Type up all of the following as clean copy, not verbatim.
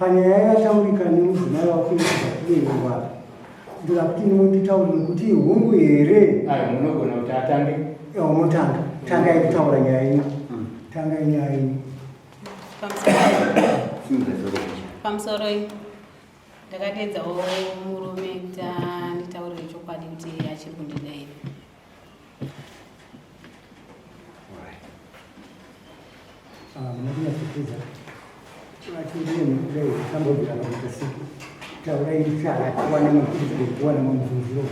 Panyaya yataurika nemudzimai wako yekuberwa, ndoda kuti munditaurire kuti ihungu here? Ayo munogona kuti atange. Ewa motanga. Tangai kutaura nyaya yenyu. Tangai nyaya yenyu. Pamusoro ndakadeedzawo murume kuti anditaurire chokwadi kuti achiri kundida here. Ah, munokunyatsokuza vachiremudai tambobvira pakuita sei taurai tiwane makuwana mamubvunziro.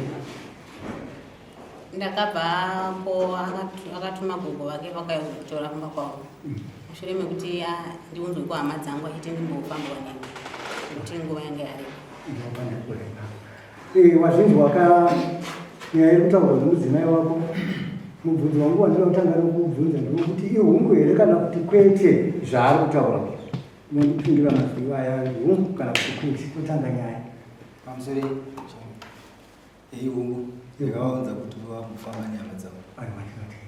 Ndakabvapo akatuma gogo vake vakauya kuzotora kumba kwavo mushure mekuti ndiunzwe kuhama dzangu achiti ndimbofambiwa neni nekuti nguva yange yaripo. Eh, wazvinzwa ka nyaya iri kutaurwa nemudzimai wako. Mubvunzo wangu wandinoda kutanga nokubvunza ndewekuti ihungu here kana kuti kwete zvaari kutaura. Unondipindura mazwi aya hungu kana kuti kwete, totanga nyaya. Pamusoro ihungu ndakavaunza kuti vambofamba nehama dzavo. Aiwa, tinotenda.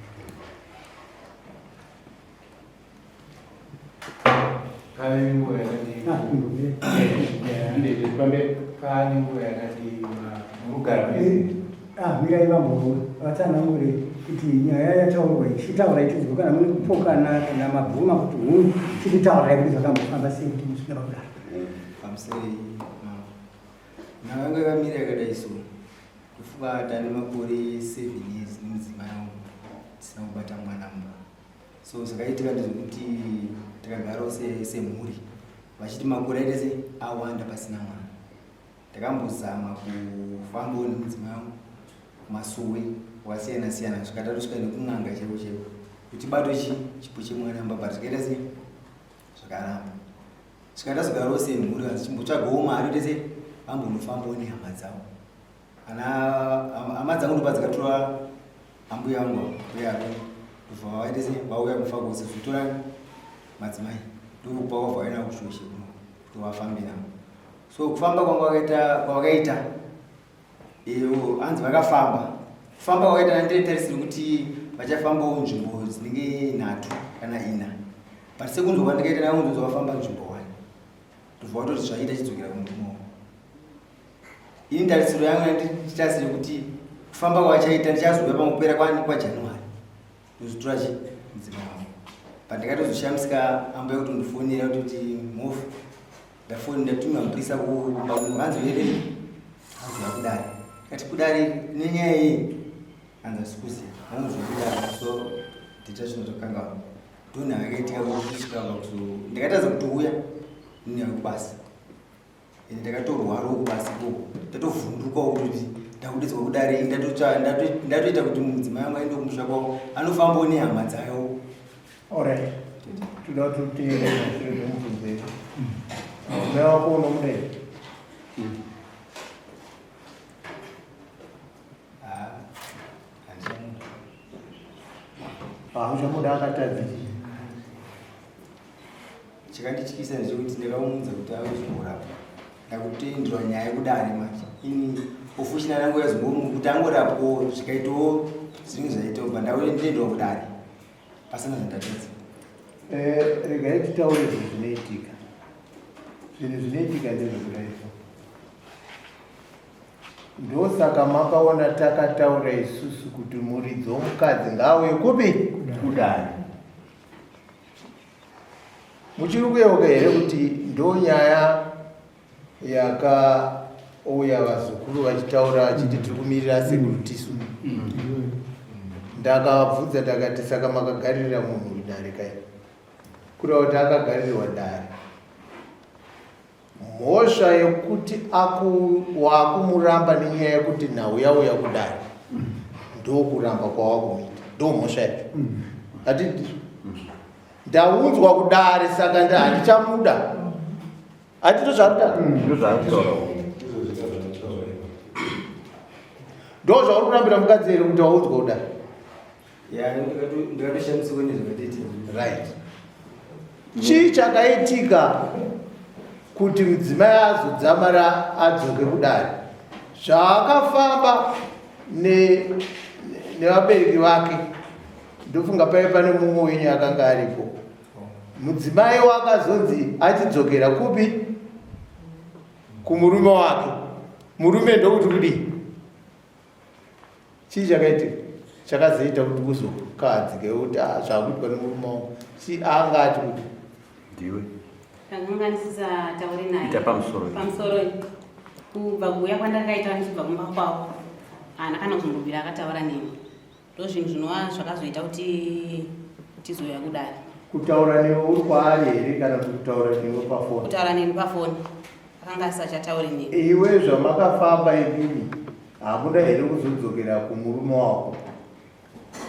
Pane nguva yakadii? Ah, imbomira. Handei pamberi. Pane nguva yakadii murugara mese? Ah, mirai vambo vatsanangure kuti nyaya yataurwa ichitaura itinzwe kana mune kupokana kana mabvuma kuti hungu chititaurai kuti zvakambofamba sei kuti musvike pakudaro. Pamusoro mama. Nyaya yanga yakamira yakadai so. Kufuka tane makore 7 years nemudzimai wangu tisina kubata mwana mumba. So zvakaitika ndezvekuti takagarawo semhuri vachiti makore aita se awanda pasina mwana. Takambozama kufambawo nemudzimai wangu kumasowe wakasiyana siyana svika tatosvika nekun'anga chaiko chaiko kuti bato chi chipo chemwana mumba but zvikaita se zvakaramba. Svika tazogarawo semhuri vanzi chimbotsvagawo mari tese vambonofambawo nehama dzavo. Ana hama dzangu ndopa dzakatora ambuya vangu mbuya avo ndobva vaita se vauya kufakosi zvotora madzimai ndokupa wabva vaenda kushoshe kuno kuti vafambe navo. So kufamba kwangu kwavakaita iyo hanzi vakafamba kufamba kwakaita nditarisire kuti vachafambawo nzvimbo dzinenge nhatu kana ina but sekunzwa kwandikaita navo nzvimbo vafamba nzvimbo one ndobva watoti zvaita chidzokera kumurume wangu. Ini tarisiro yangu yanditarisire kuti kufamba kwachaita ndichazouya pamupera kwani kwaJanuary ndozotora chi mudzimai wangu but ndakatozoshamisika ambuya kuti ndifonera kutoti mhofu ndafoni ndatumira mupurisa kumba kuno hanzi here hanzi yakudare kati kudare nenyaya yei hanzi asikuziva hanzi kudare so ndita zvinotokanga ndonhau yakaitika kusvika pakuzo ndakatadza kutouya nenyaya yekubasa ende ndakatorwarawo kubasa ikoko ndatovhundukawo kutoti ndakudedzwa kudare ndatoita kuti mudzimai wangu aende kumusha kwavo anofambawo nehama dzayo. Alright. Toda kuti uteerere mashure memubvunzo yedu. Mudzimai wako unomuda here? Ah, handichamuda. Hauchamuda akatadza chii? Chakandityisa ndechekuti ndakamuudza kuti ave kuzongorapwa ndakutoenderwa nyaya yekudare manje ini ofushina rangu yazongomu kuti angorapwawo zvikaitawo zvinenge zvaitawo bva ndakuenderwa kudare pasina zvandatadza. Eh, regai titaure zvinhu zvinoitika. Zvinhu zvinoitika ndezvekudai so. Ndosaka makaona takataura isusu kuti muridzi womukadzi ngaauye kupi? Kudare. Muchiri kuyeuka here kuti ndonyaya yakauya vazukuru vachitaura vachiti tiri kumirira sekuru tisu? Ndakavabvunza ndakati saka makagaririra munhu uyu dare kai? Kureva kuti akagarirwa dare. Mhosva yekuti wakumuramba nenyaya yekuti nhau yauya kudare ndokuramba kwawakumuita ndomhosva yacho. Hatidi ndaunzwa kudare saka nda handichamuda. Hatito zvaarikutaura. Ndo zvauri kurambira mukadzi here kuti waunzwa kudare? Ndakatoshamiswa nezvakatoitika. Right. Chii chakaitika kuti mudzimai azodzamara adzoke kudare? Zvaakafamba nevabereki vake, ndofunga paive pane mumwe wenyu akanga aripo. Mudzimai wakazonzi achidzokera kupi? Kumurume wake. Murume ndokuti kudii? Chii chakaitika chakazoita kuti kuzokahadzike kuti ah, zvakuitwa nemurume wangu? Chii anga ati kuti? Ndiwe. Ndakanga ndisisatauri naye. Ita pamusoro. Pamusoro. Kubva kuuya kwandakaita ndichibva kumba kwavo. Haana kana kuzombobvira akataura neni. Ndozvinhu zvinova zvakazoita kuti tizouya kudare. Kutaura newe uri kwaari here kana kuti kutaura newe pafoni? Kutaura neni pafoni. Akanga asisachatauri neni. Iwe zvamakafamba imimi hamuna here kuzodzokera kumurume wako?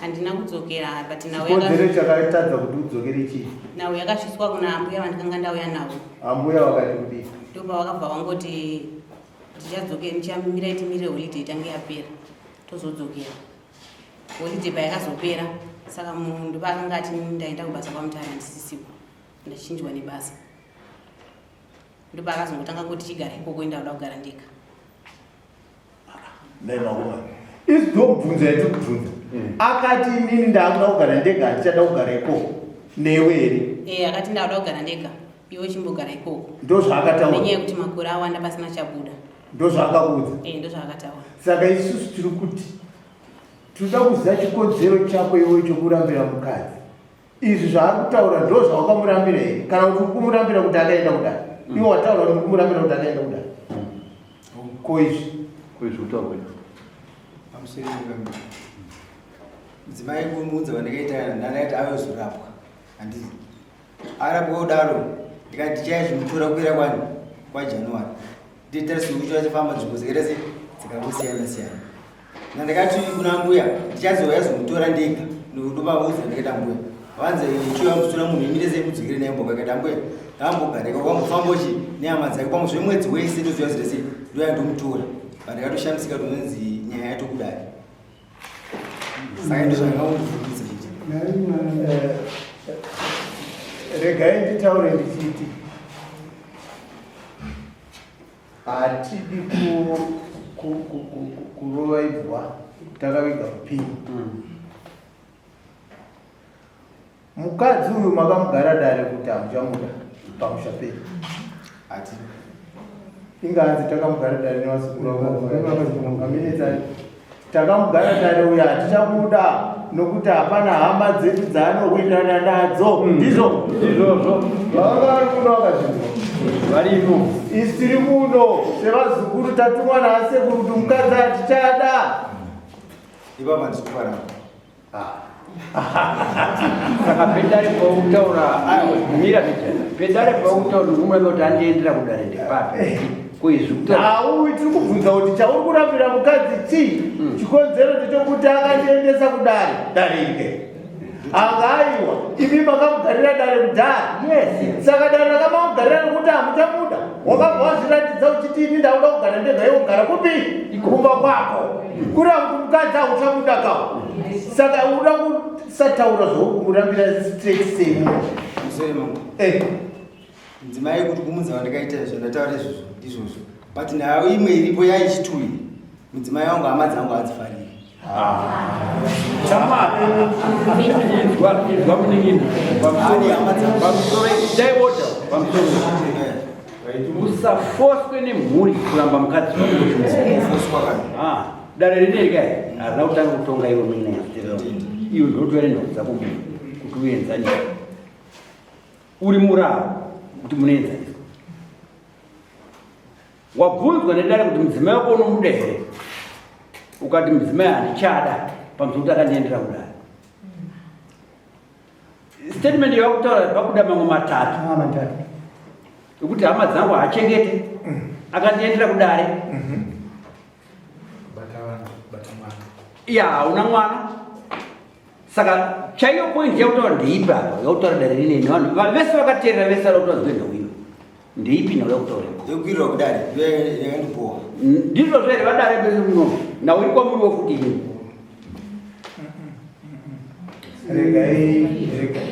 Handina kudzokera but nhau Chikonzero chakatadza kuti udzokere chii? Nhau yakasvitswa kuna ambuya vandakanga ndauya navo. Ambuya vakati kudii? Ndopavakabva vangoti tichadzokera, ndichamirai timirire holiday itange yapera tozodzokera. Holiday payakazopera saka munhu ndopaakanga ati ndaenda kubasa kwaMutare handisisipo ndachinjwa nebasa. Ndopaakazongotanga kuti chigara ikoko inda kuda kugara ndega. Nhai makomana. Isi ndomubvunzo yatiri kubvunza. Akati inini ndakuda kugara ndega handichada kugara ikoko. Newe here? Eh, akati ndakuda kugara ndega. Iwe chimbogara ikoko. Ndozvaakataura. Nenyaya yekuti makore awanda pasina chabuda. Ndozvaakakuudza. Eh, ndozvaakataura. Saka isusu tiri kuti tinoda kuziva chikonzero chako iwe chokurambira mukadzi. Izvi zvaari kutaura ndozvawakamurambira here kana kuti uri kumurambira kuti akaenda kudai? Iwe wataura kuti uri kumurambira kuti akaenda kudai. Ko izvi? Ko izvi kutaurwa izvi? Pamusoro pekamira. Mudzimai kumuudza vandakaita ndandakati ayozorapwa. Handiti. Arapwa kudaro ndikati ndichaya zvimutora kukwira kwani kwaJanuary. Nditariswe kuti achafamba nzvimbo dzakaita sei dzakangosiyana siyana. Ndakati kuna mbuya ndichazouya zomutora ndega ndovaudza ndakaita mbuya vanzi chiuya muzotora munhu imire sei mudzokere naye mboka kaita mbuya ngaambogareka kwambofamba uchi nehama dzake pamwe zvemwedzi wese ndoziva zita sei ndoya ndomutora pandakatoshamisika tononzi nyaya yatokudai saka ndozvandakangobvunza chete. Regai nditaure ndichiti Hatidi kurova ibwa takaviga mupinyi. Mukadzi uyu makamugara dare kuti hamuchamuda pamusha penyu. Hati. Inga hanzi takamugara dare nevazukuru vavo. Takamugara dare uyu hatichamuda nokuti hapana hama dzedu dzaanowirirana nadzo. Ndizvo? Ndizvozvo. Vanga vari kuno vakazvinzwa. Varimo. Isu tiri kuno sevazukuru tatumwa naasekuru kuti mukadzi hatichada. Ipapa ndikuparamba. Saka pedare pautaura mira pejana. Pedare pautaura umwe kuti andiendera kudare ndepapi. Ko izvi kutaura. Hauwi tiri kubvunza kuti chauri kurambira mukadzi chii? Chikonzero ndechekuti akandiendesa kudare. Dare ike. Anga aiwa imi makamugarira dare kudhara. Yes. Saka dare rakamamugarira nekuti hamuchamuda. Wakabva wazviratidza uchiti ini ndakuda kugara ndega iwe kugara kupi? Kumba kwako. Kureva kuti mukadzi hauchamuda kawo. Saka unoda kusataura zvauri kumurambira straight sei munhu? Musoro mangu. Eh. Mudzimai kuti kumudza wandakaita zvandataura izvozvo ndizvozvo. But nhau imwe iripo yaichituyi. Mudzimai wangu hama dzangu hadzifariri. Inzwa, inzwa munin'ina. Pamusoro, dai order pamusoro. Usafoswe nemhuri kuramba mukadzi wako. Ah, dare rineri kai harina kutanga kutonga iwe munin'ina. Iwe ndotora nenhau dzako munhu kuti uenzanise. Uri muraro kuti munoenzaniswa. Wabvunzwa nedare kuti mudzimai wako unomuda here? Ukati mudzimai handichada pamusoro kuti akandiendera kudare. Statement yakutaura pakuda mamwe matatu. Ah, matatu. Ekuti hama dzangu haachengete. Akandiendera kudare. Bata vanhu, bata mwana. Ya, hauna mwana. Saka chaiyo point yakutaura ndeipi apa? Yakutaura dare rinei nevanhu vese vakateerera vese vari kutaura dzinoenda kuiyo. Ndeipi nhau yakutaura? Yekukwirira kudare yakandibhowa. Ndizvo zvere vadare vese muno. Nhau iri kwamuriwo futi imi. Regai,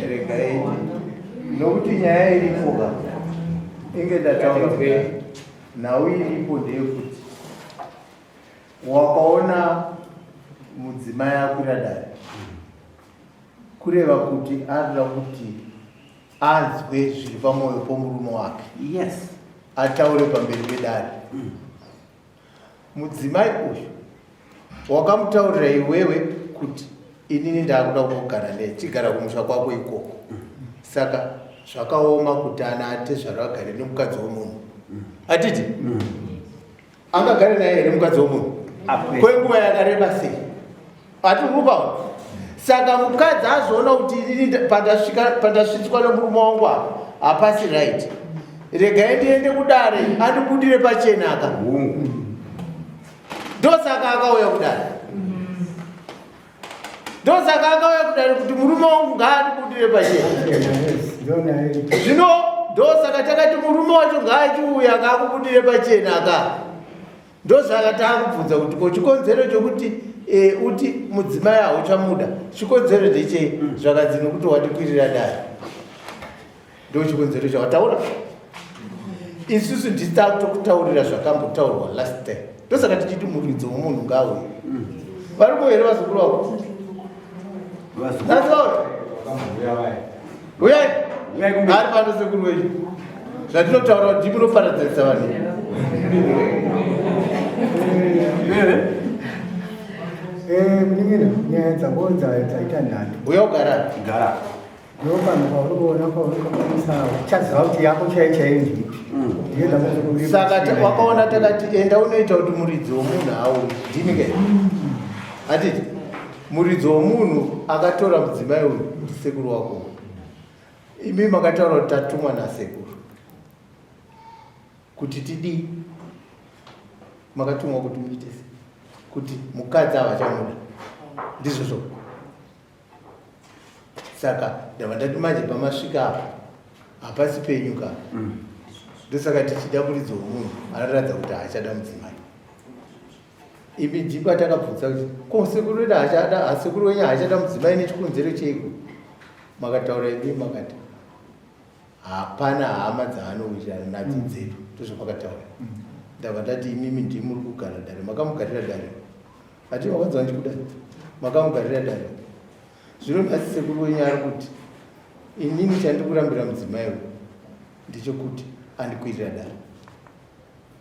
regai. Nokuti nyaya iripo ka. Inge ndataura kuti nhau iripo ndeyekuti wakaona mudzimai akwira dare kureva kuti arida kuti anzwe zviri pamwoyo pomurume wake. Yes. Ataure pamberi pedare. Mudzimai uyu wakamutaurira iwewe kuti inini ndakuda kugara naye, chigara kumusha kwako ikoko. Saka zvakaoma kuti ana atezvara vagare nemukadzi wemunhu. Hatiti? Angagare naye here mukadzi wemunhu kwenguva yakareba sei? Hatikupa. Saka mukadzi azoona kuti inini pandasvika pandasvitswa nemurume wangu apa hapasi right, regai ndiende kudare andibudire pachena aka. Ndosaka akauya kudare, ndosaka akauya kudare kuti murume wangu ngaandibudire pachena. Zvino ndosaka takati murume wacho ngaachiuya akaakubudire pachena aka. Ndosaka taakubvunza kuti ko chikonzero chokuti e, uti mudzimai hauchamuda chikonzero ndechei? Zvakanzi nokuti wandikwirira dare, ndo chikonzero chawataura. Isusu ndisitokutaurira zvakambotaurwa last time. Ndosaka tichiti muridzi womunhu ngauye. Variko here vazukuru vako? Nasaura, uyai, ari pano sekuru wenyu. Zvatinotaura kuti munoparadzanisa vanhu. Munin'ina, nyaya dzako dzaita nhando. Uya ugara. Gara. Ndopano pauri kuona paunokwanisa uchaziva kuti yako chaiyo chaiyo ndeipi. Ndiyo dambudziko riri Saka pasina. Wakaona takati enda unoita kuti muridzi womunhu auye. Ndimi ke? Hatiti muridzi womunhu akatora mudzimai uyu ndisekuru wako. Imi makataura kuti tatumwa nasekuru kuti tidii? Makatumwa kuti muite sei? Kuti mukadzi havachamuda, ndizvozvo? Saka ndabva ndati manje pamasvika apa hapasi penyu ka. Ndosaka tichida muridzi womunhu anoratidza kuti haachada mudzimai. Imi jipa takabvunza kuti ko sekuru wedu haachada, sekuru wenyu haachada mudzimai nechikonzero cheiko? Makataura imi makati hapana hama dzaanowirirana nadzo dzedu. Ndozvamakataura. Ndabva ndati imimi ndimi muri kugara dare, makamugarira dare. Ati wakanzwa ndichikuda, makamugarira dare. Zvino nhasi sekuru wenyu ari kuti inini chandikurambira mudzimai uyu ndechekuti andikwirira dare.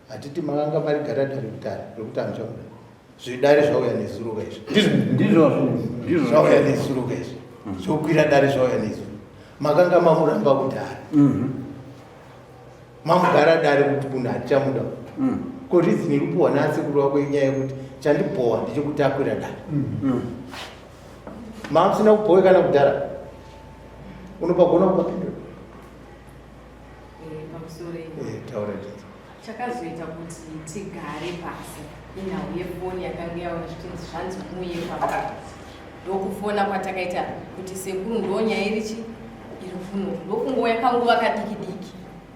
Hatiti makanga marigara dare kudhara rekuti hamuchamuda? Zvidare zvauya nezuro ka izvi. Ndizvo? Ndizvozvo, ndizvo. Zvauya nezuro ka izvi. Zvokwira dare zvauya nezuro. Makanga mamuramba kudhara, mamugara dare kuti munhu hatichamuda. Ko reason iri kupiwa nasekuru wako inyaya yekuti chandibhowa ndechekuti akwira dare. Mamusina kubhowekana kudhara? Unopagona kupapindura. Pamusoro. Taura ndinzwa. Chakazoita kuti tigare pasi inhau yefoni yakanga yaona zvichinzi zvanzi muuye pamba. Ndokufona kwatakaita kuti sekuru, ndo nyaya irichi iri kuno. Ndokungouya kanguva kadiki diki,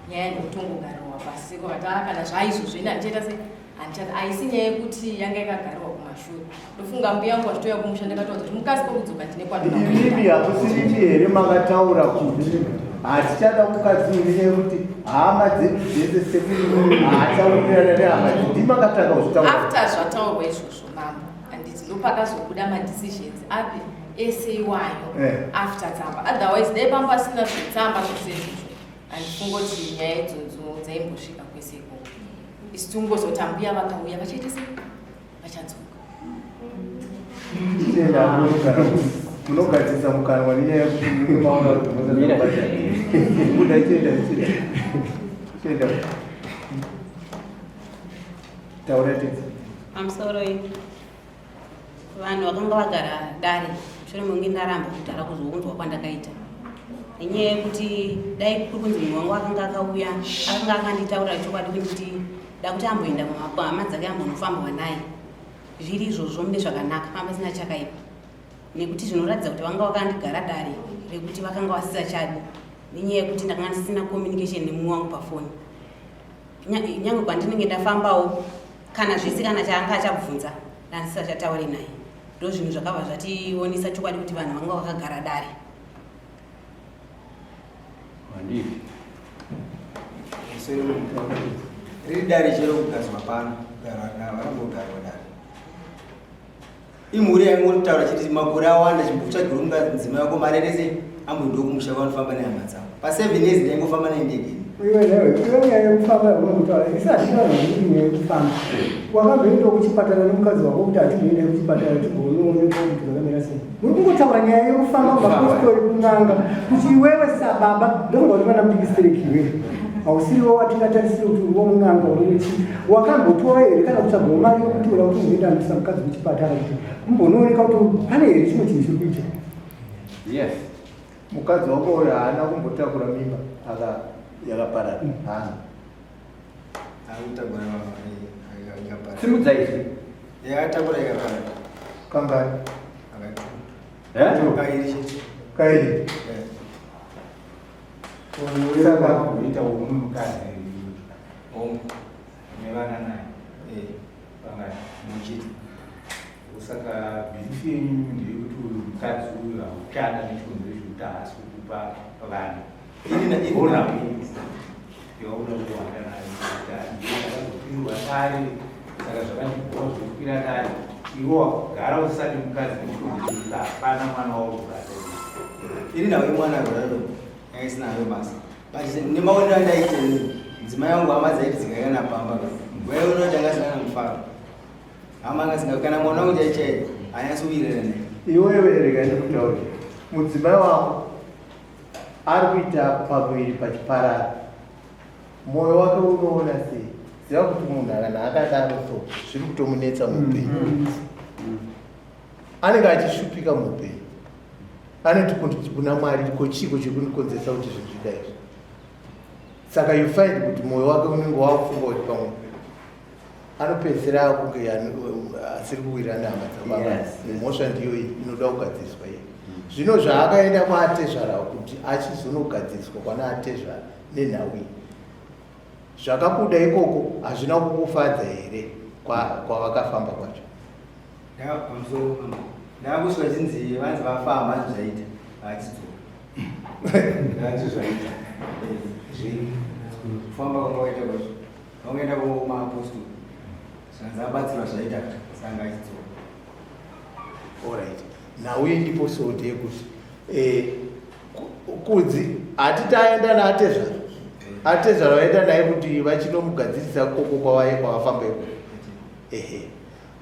nyaya ndokutongogarirwa pasi. Sekuru vati, "Ah, kana zvaizvozvo ini handichaita se handichata." Haisi nyaya yekuti yanga yakagarirwa kumashure. Ndofunga mbuya yangu vachitouya kumusha, ndakataudza kuti mukasi kwekudzoka ndine kwandinoda Imimi kuenda. hamusirimi here makataura kuti hatichada mukadzi uyu nenyaya yekuti hama dzedu dzese, sekuru haachawirirana nehama dzedu? Ndimi makatanga kuzvitaura. After zvataurwa izvozvo, mambo, handiti ndopakazobuda madecisions api ese iwayo? After tsamba. Otherwise dai pamba pasina zvetsamba zvose izvozvo, handifungoti nyaya idzodzo dzaimbosvika kwese ikoko. Isu tingozoti ambuya vakauya vachaita sei, vachadzoka. Tenda, munogara munogadzisa mukanwa nenyaya yekuti munenge maona kuti musazobata. Buda, tenda, tenda, tenda. Taura tedzi. Pamusoro iyi, vanhu vakanga vagara dare mushure mekunge ndaramba kudhara kuzounzwa kwandakaita, nenyaya yekuti dai kuri kunzi munhu wangu akanga akauya, akanga akanditaurira chokwadi kuti da kuti amboenda hama dzake ambonofambwa naye, zviri izvozvo mune zvakanaka, pamba pasina chakaipa, nekuti zvinoratidza kuti vanga vakandigara dare rekuti vakanga vasisachadi nenyaya yekuti ndakanga ndisina communication nemumwe wangu pafoni. Nyange kwandinenge ndafambawo kana zvese, kana chaanga achabvunza ndandisachataure naye. Ndo zvinhu zvakabva zvationesa chokwadi kuti vanhu vanga vakagara dare. Handii. Riri dare chero kugadzwa pano, vanombogarwa dare. Imhuri yaingotaura chiti makore awanda chimbotsvagirwa mudzimai wako mari rese amboendawo kumusha kwanofamba nehama dzavo. Pa7 years ndaingofamba naye ndegeni. Iwe newe, iwe nyaya yekufamba yaunokutaura, isi hatina vanhu nyaya yekufamba. Wakamboendawo kuchipatara nemukadzi wako kuti hatimboendai kuchipatara tigonoonekwa kuti zvakamira sei. Muri kungotaura nyaya yekufamba mapostori kun'anga kuti iwewe sababa ndofunga kuti mwana mudiki stereki iwewe. Hausiriwo watingatarisire kuti uriwo mun'anga uri wechii. Wakambotora here kana kutsvagawo mari yokuti uda kuti umboenda nokuisa mukadzi kuchipatara kuti kumbonooneka kuti pane here chimwe chinhu chiri kuitika. Yes. Mukadzi wako uyo haana kumbotakura mimba aka yakaparara. Haana. Akutakura ikaparara. Simudza izwi. Yakatakura ikaparara. Kangani? Akati. Eh? Kairi chete. Kairi. Eh. Saka kuita umwe mukadzi Hongu. nevana naye Eh. vangani Muchiti. saka bhilifi yenyu ndeyekuti uyu mukadzi uyu hauchada nechikonzero chekuti haasi kukupa vana Ini na ini. ona yauda kuwanda nayo ndakazokwirwa dare saka zvakandibhowa zvekukwira dare iwe wagara usati mukadzi nechikonzero chekuti hapana mwana waugara Ini nawe mwana roraro. Yanga isina hayo basa. But nemaonero andaita ini. Mudzimai wangu hama dzaiti dzikaenda pamba. Waiona kuti anga asina kana mufaro. Hama anga asina kana mwana wangu chaiye chaiye haanyatsowirirana naye. Iwewe rega ndikutaure. Mudzimai wako ari kuita pamuviri pachiparara. Mwoyo wake unoona sei? Ziva kuti munhu kana akadaro so zviri kutomunetsa muupenyu. Anenge achishupika muupenyu. Anoti kuna Mwari ko chiiko chiri kundikonzeresa kuti zvinhu zvidai izvi. Saka you find kuti mwoyo wake unenge wakufunga kuti pamwe anopedzisira akunge asiri kuwirirana nehama dzababa. Yes. Mhosva ndiyo iyi inoda kugadziriswa iyi. Zvino zvaakaenda kwaatezvara kuti achizonogadziriswa kwana atezvara nenhau iyi. Zvakabuda ikoko hazvina kukufadza here kwavakafamba kwacho? Pamusoro ndakusvika chinzi vanzi vafamba hanzi zvaita vachidzoka. Hanzi zvaita. Zvii? Kufamba kwanga waita kwacho. Vangaenda kumapostori. Zvanzi abatsirwa zvaita sanga achidzoka. Alright. Nhau iripo so ndeyekuti eh, kudzi hati taenda naatezvara atezvara vaenda naye kuti vachinomugadzirisa koko kwavaye kwavafamba ikoko ehe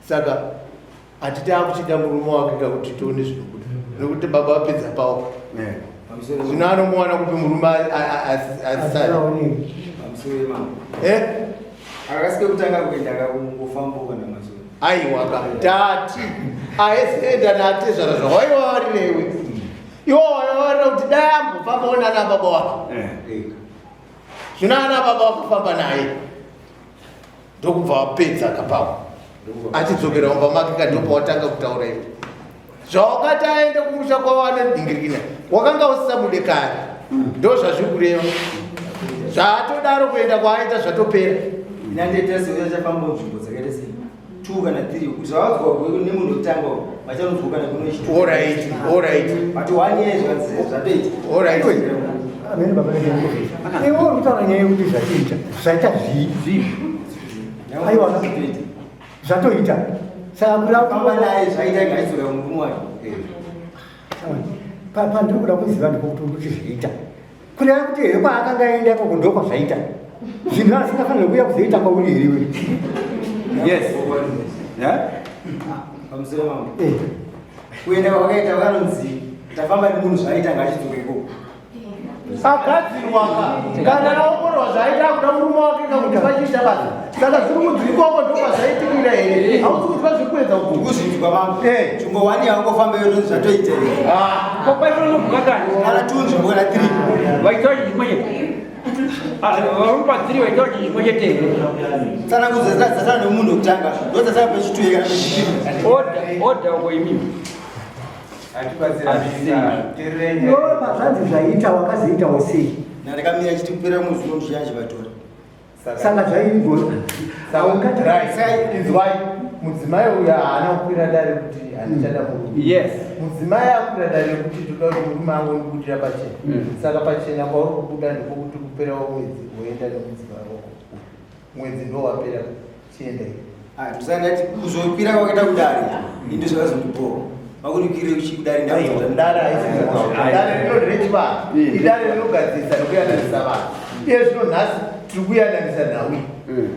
saka hati taakuchida murume wake kakuti tione zvinobuda nekuti baba vapedza pavo zvino anomuwana kupi murume asisari eh? Akasike kutanga kuenda akangofamboka namasoro. Aiwa ka tati aezienda naatezvara zvawaiwa vari newe iwo waiwa kuti dai ambofambawo nana baba wake eh. zvino ana baba wakafamba naye ndokubva wapedza kapawo achidzokera mumba make kandopa watanga kutaura iwe zvawakati aende kumusha kwavo anodingirikina wakanga usisamude kare ndo zvazviri kureva zvaatodaro kuenda kwaaita zvatopera inandiita seuya chafamba nzvimbo dzakaita sei two kana three kuti zvavadzwa nemunhu wekutanga vachanonzwa kana kuno Alright, alright. But one year zvatoita. Alright. Amene baba vedu. Iwe uri kutaura nyaya yekuti zvatiita, zvaita zvii? Aiwa, zvatoita. Saka kuda kufamba naye zvaita ngaizora murume wake. Pandiri kuda kuziva ndipo kuti uri kuchizviita. Kureva kuti here kwaakanga aenda ikoko ndokwazvaita. Zvinhu asingafanirwi kuuya kuzoita kwauri here iwe? Yes. Yeah? Pamusoro mambo. Eh. Kuenda kwakaita vanonzi tafamba nemunhu zvaita ngachidzoke ikoko. Agadzirwa ka kana aongororwa zvaita akuda murume wake ka kuti vachiita basa saka zviri kunzi ikoko ndokwazvaitikira here hausi kunzwa zviri kuedza kubvunza Kuzvinzwa mambo. Eh. Nzvimbo one yangofamba yonzi zvatoita here. Ah. Ko paitonobuka kani? Kana two nzvimbo kana three. Vaitaura chinhu chimwe chete. Ah, varume pa three vaitaura chinhu chimwe chete here? Tsanangudzo dzasara nemunhu wekutanga ndodzasara pechitwo kana pechithree. Order, order uko imimi. Iwewe pazvanzi zvaita wakazoitawo sei? Ndakamira chiti kupera mwedzi uno ndichiya chivatora. Saka zvaigona. Right. Inzwai, mudzimai uyu haana kukwira dare kuti handichada murume. Yes. Mudzimai akwira dare kuti toda kuti murume angondibudira pachena. Saka pachena kwauri kubuda ndikokuti kupera mwedzi woenda nemudzimai wako. Mwedzi ndowapera chienda iwe. Ah, ndisati kuzokwira kwakaita kudare ini zvakazondibhowa vakundikwire kudare Aiwa, dare haisi mhosva. Dare rino nderechivanhu. Idare rinogadzirisa nekuyananisa vanhu. Iye zvino nhasi tiri kuyananisa nhau iyi.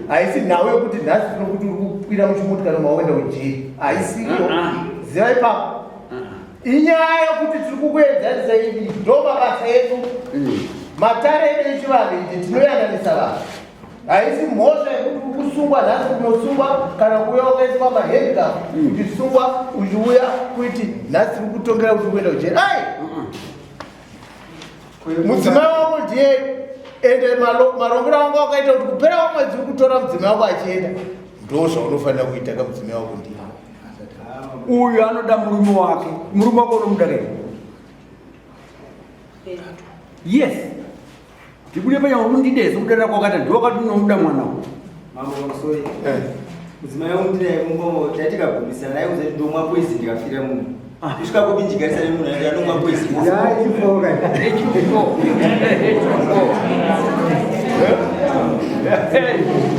Haisi nhau yekuti nhasi tinokuti uri kukwira muchimotikari maoenda kujeri. Haisiyo. Ziva ipapo. Inyaya yekuti tiri kukuenzanisa idi ndo mabasa edu. Matare edu echivanhu iti tinoyananisa vanhu. Haisi mhosva yekuti uri kusungwa nhasi unosungwa kana kuuya wakaiswa mahandcuff uchisungwa uchiuya kuti nhasi tiri kutongera kuti kuenda kujeri. Ai! Mudzimai wako ndiye ende marongero anga wakaita kuti kupera kwamwedzi uri kutora mudzimai wako achienda. Ndo zvaunofanira kuita ka mudzimai wako ndiye. Uyu anoda murume wake. Murume wako unomuda here? Yes. Ndibude panyama undideze kudana kwakata ndiwe wakati unomuda mwana uyu. Mambo pamusoro. Eh. Mudzimai wangu ndinaye kumba taiti kagumisana naye kuzi ndomwa poison ndikafira munhu. Kusvika kupi ndichigarisa nemunhu ati anomwa poison. Ya ichifoka.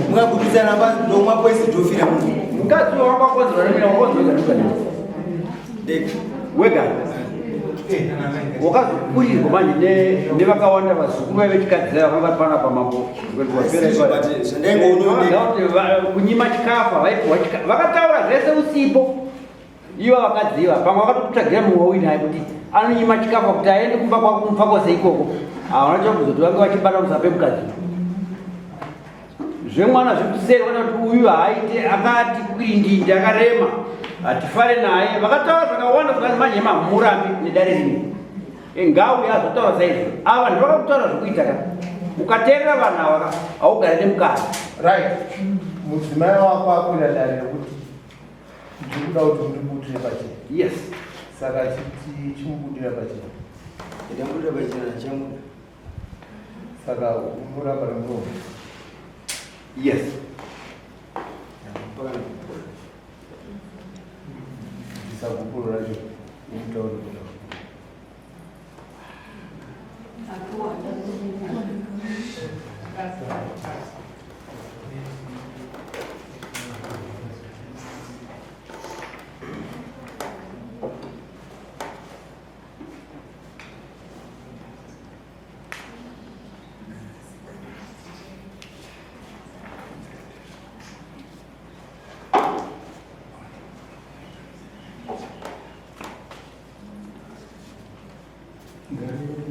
Mukagumisana pa ndomwa poison ndofira munhu. Mukadzi wako akonzerwa nemina wakonzerwa wega. Ndega. Wega. Wakazokurirwa manje nevakawanda vazukuru vaive chikadzi vakanga vari panapa mambo. Kunyima chikafu havaipiwa chikafu. Vakataura zvese usipo. Ivo vakadziva pamwe vakatokutsvagira mumwe wauinaye kuti anonyima chikafu kuti aende kumba kwako kumupfakose ikoko. Havana chakuzoti vange vachibata musape mukadzi. Zvemwana zvekuseri vana kuti uyu haaite akati kwindindi akarema hatifare naye. Vakataura zvakawanda zvakanzi manje mamurambi nedare rimwe. Ngauye azotaura saizvo. Ava vanhu vakakutaura zvekuita ka. Ukateerera vanhu ava ka haugare nemukadzi. Right. Mudzimai wako akwira dare rekuti ndiri kuda kuti undibudire pachena. Yes. Saka chimubudira pachena. Ndamubudira pachena chamuda. Saka unoramba nemuromo. Yes. Bvisa gupuro racho umutaure kuti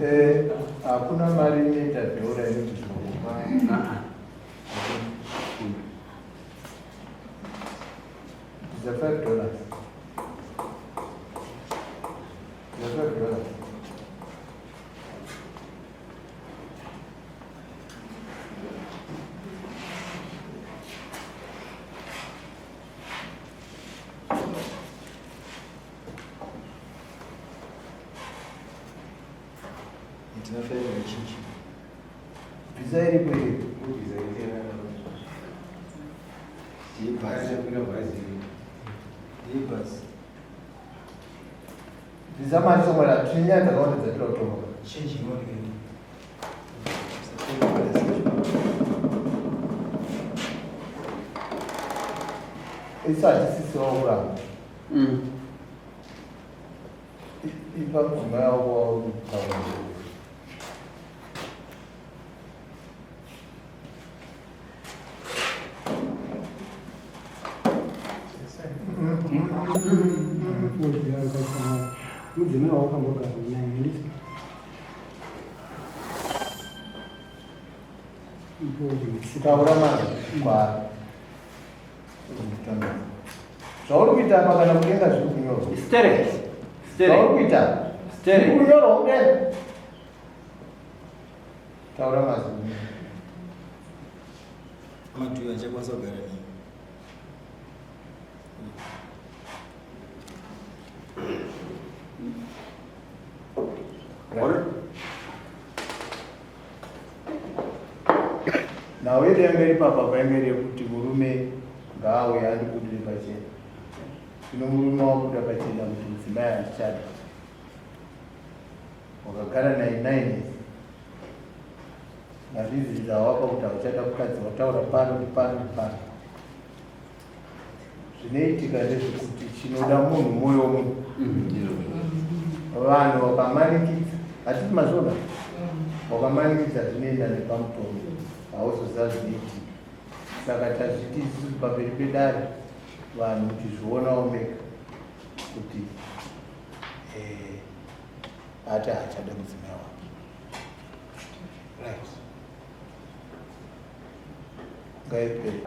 Eh, hakuna mari inoita dhora inoti zvinokupa. It's a $5. It's a $5. Ndinofanira kuchinja. Bvisa iripo iri. Ndibhazi. Bvisa mari somwera tine nyaya dzakawanda dzatira kutonga. Change inooneka. Isu hatisisiwo kuramba. Ipa mudzimai wako wauri kutaura. Mudzimai wakambogara naye handiti? Taura mazwi kwaari. Zvauri kuita apa kana kudenga zviri kunyorwa. Sterek. Zvauri Sterek. kuita. Sterek. Zviri kunyorwa kudenga. Taura mazwi. Matuyo achakwanisa kugara neni. Nhau yedu yanga iri papa painge iri yekuti murume ngaauye andibudire pachena. Zvino murume wabuda pachena kuti mudzimai handichada. Wakagara naye 9 years. Mareasons awapa kuti hauchada mukadzi wataura pano nepano nepano. Zvinoitika ndezvekuti chinoda munhu mwoyo womunhu. Vanhu vakamanikidza, hatiti mazviona? Wakamanikidza zvinoenda nepamutongo, hauzoziva zvinoitika. Saka tazviti isusu pamberi pedare vanhu kuti zvionawo mega kuti eh, ati haachada mudzimai wake. Right. Ngaipere.